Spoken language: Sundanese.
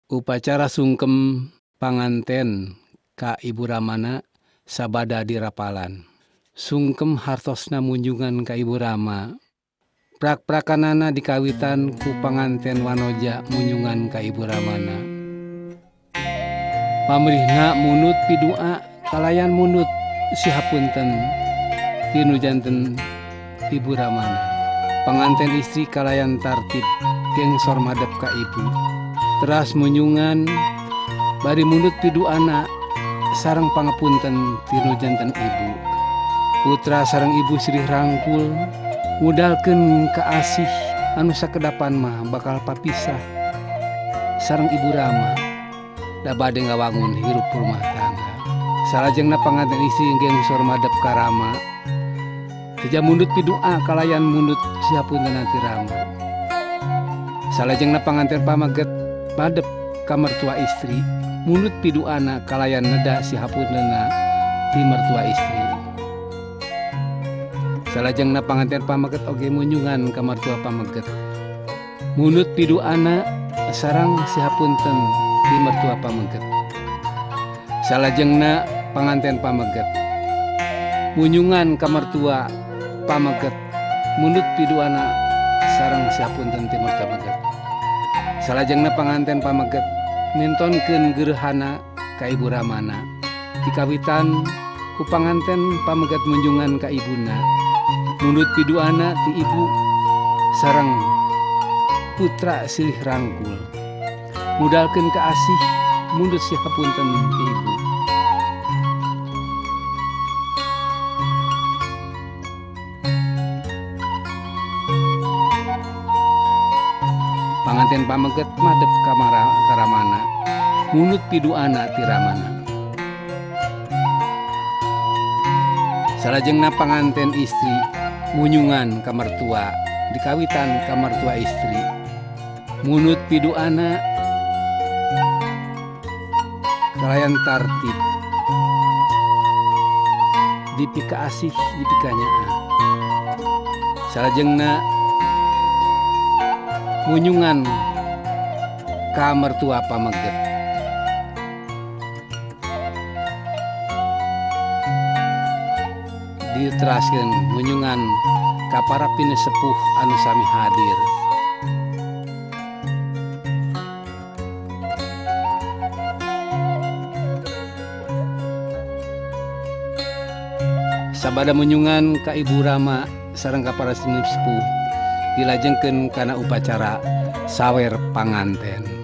Upacara sungkem panganten ka Ibu Ramana sabada dirapalan. Sungkem hartosna munjungan ka Ibu Rama. Prak-prakanana dikawitan ku panganten wanoja munjungan ka Ibu Ramana. Pamrihna munut pidua kalayan munut sihapunten tinu janten Ibu Ramana. Panganten istri kalayan tartib gengsor madep ka ibu. Teras munjungan bari munut piduana sareng pangapunten tinu janten ibu. Putra sareng ibu silih rangkul ngudalkeun kaasih anu sakedapan mah bakal papisah sareng Ibu Rama da bade ngawangun hirup rumah tangga. Salajengna panganten istri gengsor madep ka Rama. Seja mundut pidua kalayan mundut sihapunten ti Rama. Salajengna panganten pamaget madep ka mertua istri, mundut piduana kalayan neda sihapuntenna ti mertua istri. Salajengna panganten pameget oge munjungan ka mertua pameget. Mundut piduana sareng sihapunten ti mertua pameget. Salajengna panganten pameget munjungan ka mertua pameget, mundut piduana sareng sihapunten ti mertua pameget. Salajengna panganten pameget mintonkeun gerhana ka Ibu Ramana. Dikawitan ku panganten pameget munjungan ka ibuna. Mundut piduana ti ibu sareng putra silih rangkul. Mudalkeun ka asih mundut sihapunten ti ibu. Panganten pameget madep ka Ramana, mundut piduana ti Ramana. Salajengna panganten istri munyungan ka mertua, dikawitan ka mertua istri. Mundut piduana kalayan tartib dipikaasih dipikanyaah. Salajengna munyungan ka mertua pameget. Diteraskeun munyungan ka para pinesepuh anu sami hadir. Sabada munyungan ka Ibu Rama sareng ka para sepuh dilajengkeun kana upacara sawer panganten.